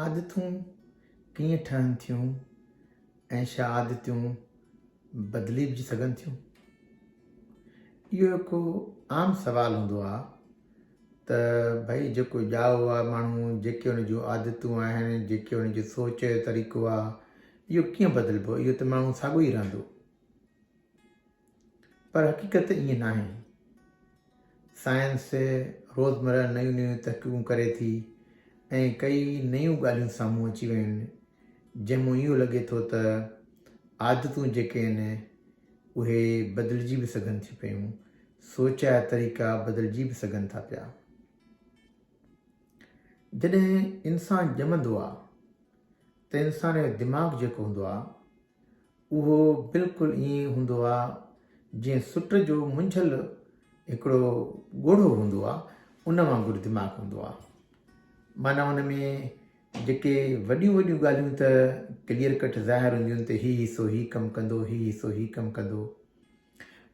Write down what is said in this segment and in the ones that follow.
عادتون ڪيئن ٺهن ٿيون ۽ ڇا عادتون بدلجي سگهن ٿيون؟ اهو هڪ عام سوال هوندو آهي ته ڀئي جيڪو ڄائو آهي ماڻهو جيڪي ان جون عادتون آهن جيڪي ان جي سوچ جو طريقو آهي اهو ڪيئن بدلبو اهو ته ماڻهو ساڳيو ئي رهندو. پر حقيقت ائين ناهي. سائنس روزمره نيون نيون تحقيقون ڪري ٿي ۽ ڪئي نيون ڳالهيون سامهون اچي ويون آهن، جنهن مون اهو لڳي ٿو ته عادتون جيڪي آهن اهي بدلجي به سگهن ٿيون پيون، سوچ جا طريقا بدلجي به سگهن ٿا پيا. جڏهن انسان ڄمندو آهي ته انسان جو دماغ جيڪو هوندو آهي اهو بلڪل ائين هوندو آ جيئن سٽ جو منجهيل هڪڙو ڳوڙهو هوندو آ ان وانگر دماغ هوندو آ. معنيٰ ان ۾ جيڪي وڏيون وڏيون ڳالهيون ته ڪليئر ڪٽ ظاهر هونديون آهن ته هي حصو هي ڪم ڪندو هي حصو هي ڪم ڪندو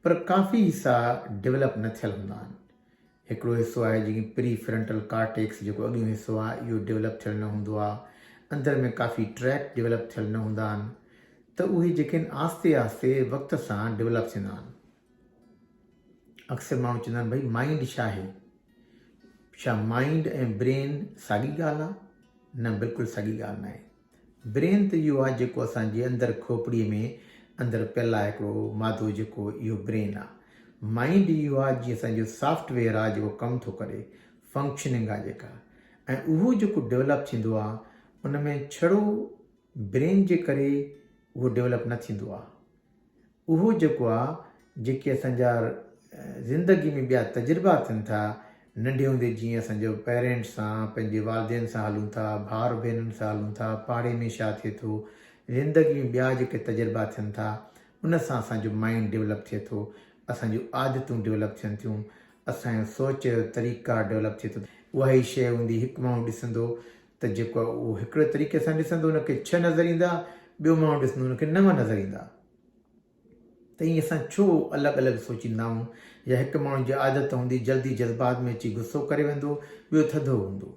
پر ڪافي حصا ڊولپ نه ٿيل هوندا آهن. هڪڙو حصو آهي جيڪي پري فرنٽل ڪارٽيڪس جيڪو اڳيون حصو آهي اهو ڊولپ ٿيل نه هوندو آهي اندر ۾ ڪافي ٽريڪ ڊولپ ٿيل نه هوندا آهن ته اهي جيڪي آهن آهستي آهستي وقت سان ڊولپ ٿيندا آهن اڪثر ماڻهو چوندا آهن ڀئي مائنڊ ڇا آهي ڇا مائنڊ ۽ برين ساڳي ڳالهه آهي نه بلڪل ساڳي ڳالهه نه آهي برين ته اهو آهي جيڪو اسان جي اندر کوپڙيء ۾ اندر پيل آهي هڪڙو مادو جيڪو اهو برين آهي. مائينڊ اهو آهي جيئن اسان جو سافٽ ويئر آهي جيڪو ڪم ٿو ڪري، فنڪشننگ آهي جيڪا ۽ اهو جيڪو ڊولپ ٿيندو آهي ان ۾ ڇڙو برين جي ڪري اهو ڊولپ نه ٿيندو آهي. اهو جيڪو آ جيڪي اسان جا زندگي ۾ ٻيا تجربا ٿين ٿا ننڍي هوندي جيئن اسان جو پيرينٽس سان پنهنجي والدين سان هلون ٿا ڀائر ڀينرن سان هلون ٿا پاڙي ۾ ڇا ٿئي ٿو زندگي ۾ ٻيا جيڪي تجربا ٿين ٿا ان سان اسان جو مائنڊ ڊولپ ٿئي ٿو اسان جون عادتون ڊولپ ٿين ٿيون اسان جو سوچ جو طريقا ڊولپ ٿئي ٿو اها ئي شيء هوندي هڪ ماڻهو ڏسندو ته جيڪو آهي اهو هڪڙي طريقي سان ڏسندو ان کي ڇهه نظر ايندا، ٻيو ماڻهو ڏسندو ان کي نو نظر ايندا. ته ائين اسان ڇو الڳ الڳ سوچيندا آهيون يا هڪ ماڻهو جي عادت هوندي جلدي جذبات ۾ اچي غصو ڪري ويندو ٻيو ٿڌو هوندو.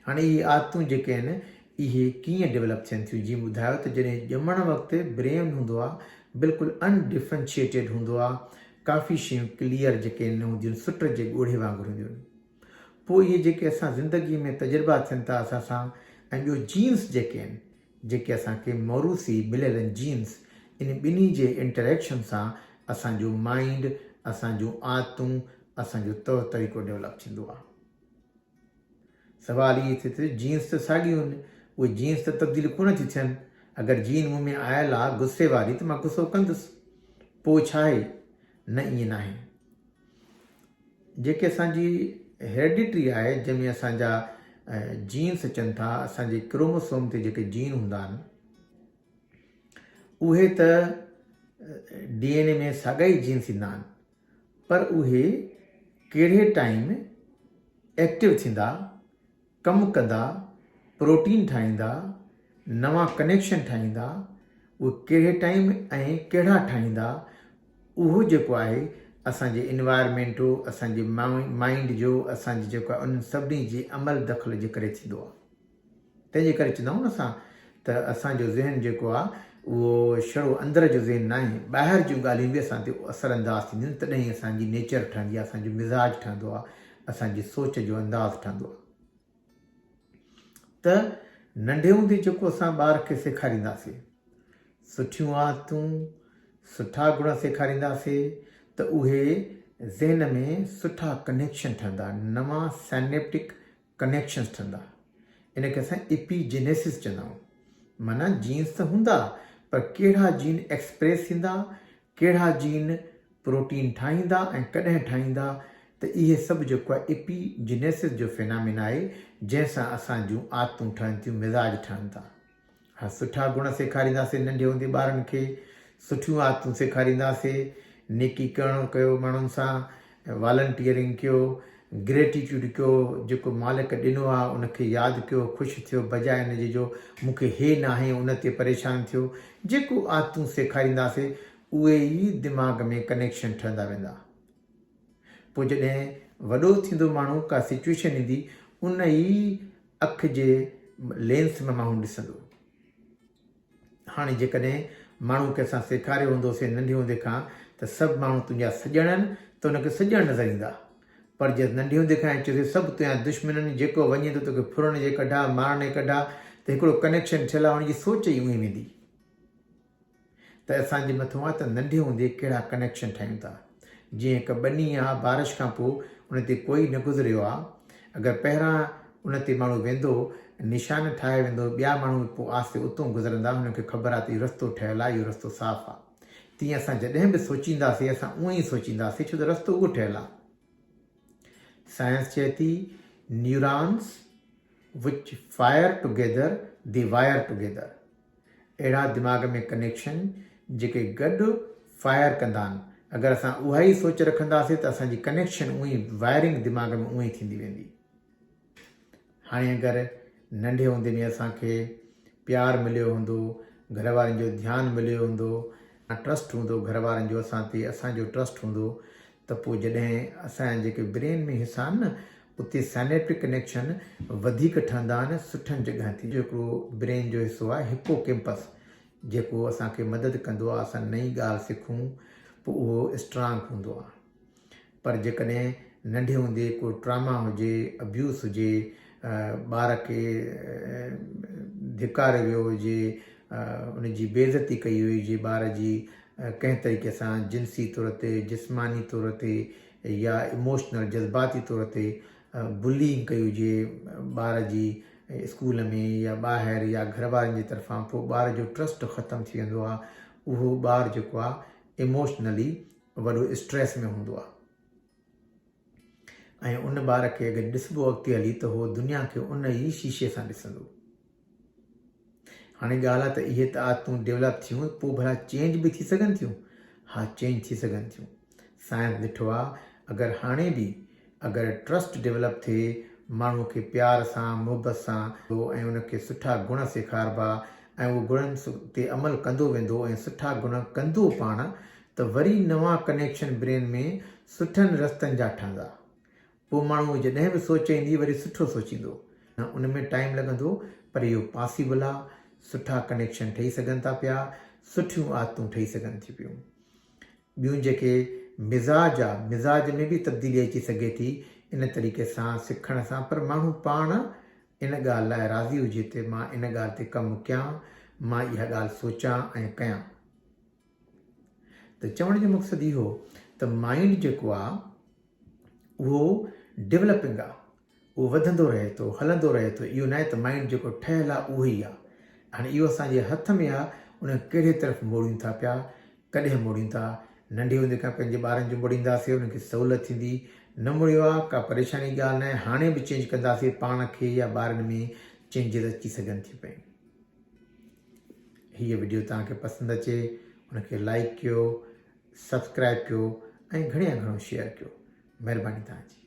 هاڻي اهي عادتون جيڪي آهن اهي ڪيئن ڊولپ ٿين ٿيون جيئن ٻڌايو ته جڏهن ڄمڻ وقت برين هوندو آهي بلڪل ان ڊفرنشيٽيڊ هوندو آهي ڪافي شيون ڪليئر جيڪي نه هونديون آهن سٽ جي ڳوڙهي وانگر هونديون آهن. پوء اهي جيڪي اسان زندگي ۾ تجربا ٿين ٿا اسان سان ۽ ٻيو جينس جيڪي آهن جيڪي اسان کي موروثي مليل آهن جينس ان ٻنهي جي انٽريڪشن سان اسان جو مائنڊ اسان جون عادتون اسان جو طور طريقو ڊولپ ٿيندو آهي. سوال اهي ٿئي ٿو جينس ته ساڳيون آهن اهي جينس ته تبديل ڪونه ٿيون ٿين اگر جين مون ۾ آيل آهي غصي واري ته مان غصو ڪندس پوء ڇا آهي نه ائين ناهي. جيڪي اسان جي هيرڊيٽري آهي جنهن ۾ اسان جا جينس اچن ٿا اسان جي ڪروموسوم تي جيڪي جين هوندا آهن اهي ته ڊي اين اي ۾ ساڳا ئي جينس ايندا آهن پر اهي ڪهڙي ٽائيم ايڪٽو ٿيندا ڪم ڪندا، پروٽين ٺاهيندا، نوان ڪنيڪشن ٺاهيندا، اهي ڪهڙي ٽائيم ۽ ڪهڙا ٺاهيندا، اهو جيڪو آهي اسان جي انوائرمينٽ جو، اسان جي مائينڊ جو، اسان جي جيڪو آهي انهن سڀني جي عمل دخل جي ڪري ٿيندو آهي. تنهن جي ڪري چوندا آهيون نه اسان ته اسان جو ذهن جيڪو آهي اهو شڙو اندر جو ذهن ناهي، ٻاهر جون ڳالهيون به اسان تي اثر انداز ٿينديون آهن تڏهن ئي اسان جي نيچر ٺهندي آهي، اسان جو مزاج ٺهندو آهي، اسان جي سوچ جو انداز ٺهندو آهي ته ننڍي هوندي جيڪو اسان ٻار کي سيکارينداسي سٺيون عادتون سٺا گڻ سيکارينداسي ته اهي ذهن ۾ سٺا ڪنيڪشن ٺهندا نوان سائنيپٽڪ ڪنيڪشنز ٺهندا ان کي اسان ايپي جينيسس چوندا آهيون معنيٰ جينز ته هوندا پر ڪهڙا جين ايڪسپريس ٿيندا ڪهڙا جين پروٽين ٺاهيندا ۽ ڪڏهن ٺاهيندا ته اهي سڀ جيڪو آهي ايپي جينيسس جو فينامين آهي جنهن سان اسان جون عادتون ٺهن ٿيون مزاج ٺهن ٿا. ها سٺا گڻ سيکارينداسين ننڍي هوندي ٻارن کي سٺيون عادتون سيکارينداسين نيڪي ڪرڻ ڪيو ماڻهن سان والنٽيئرنگ ڪيو گريٽيٽيوڊ ڪيو جيڪو مالڪ ڏنو آهي ان کي ياد ڪيو خوش ٿيو بجاء ان جي جو مون کي هي ناهي ان تي پريشان ٿيو جيڪو عادتون سيکارينداسين اهي ئي دماغ ۾ ڪنيڪشن ٺهندا ويندا. پوء جڏهن وڏو ٿيندو ماڻهو ڪا سچوئيشن ايندي ان ئي اک جي لينس ۾ ماڻهو ڏسندو. هاڻي جيڪڏهن ماڻهو کي اسان سيکاريو هوندوسين ننڍي هوندي کان ته سڀ ماڻهو تنهنجا سڄڻ آهن ته ان کي سڄڻ نظر ايندا. پر جي ننڍي هوندي کان ئي چيوسين سڀ تنهنجا دشمن آهن جيڪو وڃي ٿو توکي ڦرڻ جي ڪڍا مارڻ جي ڪڍا ته هڪڙو ڪنيڪشن ٺھيل آهي ان جي سوچ ئي اونهي ويندي. ته اسان جي مٿو آ ته ننڍي هوندي ڪهڙا ڪنيڪشن ٺاهيون ٿا. جيئن هڪ ٻني آ بارش کان پوء ان تي ڪوئي نه گذريو آ اگر پهران ان تي ماڻهو ويندو نشان ٺاهي ويندو ٻيا ماڻهو به پوء آهستي اتون گذرندا هنن کي خبر آ ته اهو رستو ٺهيل آ اهو رستو صاف آ تيئن اسان جڏهن به سوچينداسي اسان اونئن ئي سوچينداسي ڇو ته رستو اهو ٺهيل آ. سائنس چئي ٿي neurons which fire together they wire together اهڙا دماغ ۾ ڪنيڪشن جيڪي گڏ فائر ڪندا آهن اگر اسان اها ئي سوچ رکنداسين ته اسان جي ڪنيڪشن اونئي وائرنگ دماغ ۾ اونئي ٿيندي ويندي. هاڻي اگر ننڍي هوندي ۾ اسان کي پيار مليو هوندو گهر وارن جو ڌيان مليو هوندو ٽرسٽ هوندو گهر وارن جو اسان تي اسان جو ٽرسٽ هوندو ته پوء جڏهن اسان جا جيڪي برين ۾ حصا آهن نه اتي سائنيپٽڪ ڪنيڪشن وڌيڪ ٺهندا آهن سٺن جڳهن تي جو هڪڙو برين جو حصو آهي هپو ڪيمپس جيڪو اسان کي مدد ڪندو آهي اسان نئين ڳالهه سکون پوء اهو اسٽرانگ هوندو آهي پر جيڪڏهن ننڍي هوندي ڪو ٽراما هجي ابيوس هجي ٻار کي ڌڪاريو ويو هجي ان جي بيعزتي ڪئي وئي هجي ٻار جي ڪنهن طريقي سان جنسي طور تي جسماني طور تي يا اموشنل جذباتي طور تي بلينگ ڪئي هجي ٻار جي اسڪول ۾ يا ٻاهر يا گهر وارن جي طرفان پوء ٻار جو ٽرسٽ ختم ٿي ويندو آهي اهو ٻار جيڪو آهي اموشنلي وڏو اسٽريس ۾ هوندو آهي ۽ ان ٻار کي اگر ڏسبو اڳتي هلي ته هو دنيا کي ان ئي شيشي سان ڏسندو. هاڻي ڳالهه آهي ته اهي ته عادتون ڊيولپ ٿيون پوء ڀلا چينج به ٿي سگهن ٿيون؟ ها چينج ٿي سگهن ٿيون. سائنس ڏٺو آهي اگر هاڻي به اگر ٽرسٽ ڊيولپ ٿئي ماڻهو کي پيار سان محبت سان ۽ ان کي سٺا گڻ سيکاربا ۽ اهو گڻن تي عمل ڪندو ويندو ۽ سٺا گڻ ڪندو پاڻ ته وري نوان ڪنيڪشن برين ۾ سٺن رستن جا ٺهندا. پوء ماڻهو جڏهن به سوچ ايندي وري سٺو سوچيندو. ان ۾ ٽائيم لڳندو پر اهو پاسيبل آ، سٺا ڪنيڪشن ٺهي سگهن ٿا پيا، سٺيون عادتون ٺهي سگهن ٿيون پيون. ٻيون جيڪي مزاج آ، مزاج ۾ به تبديلي اچي سگهي ٿي ان طريقي سان سکڻ سان پر ماڻهو پاڻ ان ڳالهه لاء راضي هجي ته مان ان ڳالهه تي ڪم ڪيان، مان اها ڳالهه سوچان ۽ ڪيان. ته چوڻ جو مقصد اهو ته مائنڊ جيڪو آ اهو ڊولپنگ آ اهو وڌندو رهي ٿو هلندو رهي ٿو اهو ناهي ته مائنڊ جيڪو ٺهيل آ اهو ئي آ هاڻي اهو اسان جي هٿ ۾ آ ان کي ڪهڙي طرف موڙيون ٿا پيا ڪڏهن موڙيون ٿا ننڍي هوندي کان پنهنجي ٻارن جو موڙينداسي انهن کي سهولت ٿيندي نه موڙيو آ ڪا پريشاني ڳالهه ناهي هاڻي به چينج ڪنداسي پاڻ کي يا ٻارن ۾ چينجز اچي سگهن ٿيون پيون هيء وڊيو توهان کي پسند اچي ان کي لائيڪ ڪيو سبسڪرائب ڪيو ۽ گهڻي کان گهڻو شيئر ڪيو مهرباني توهان جي.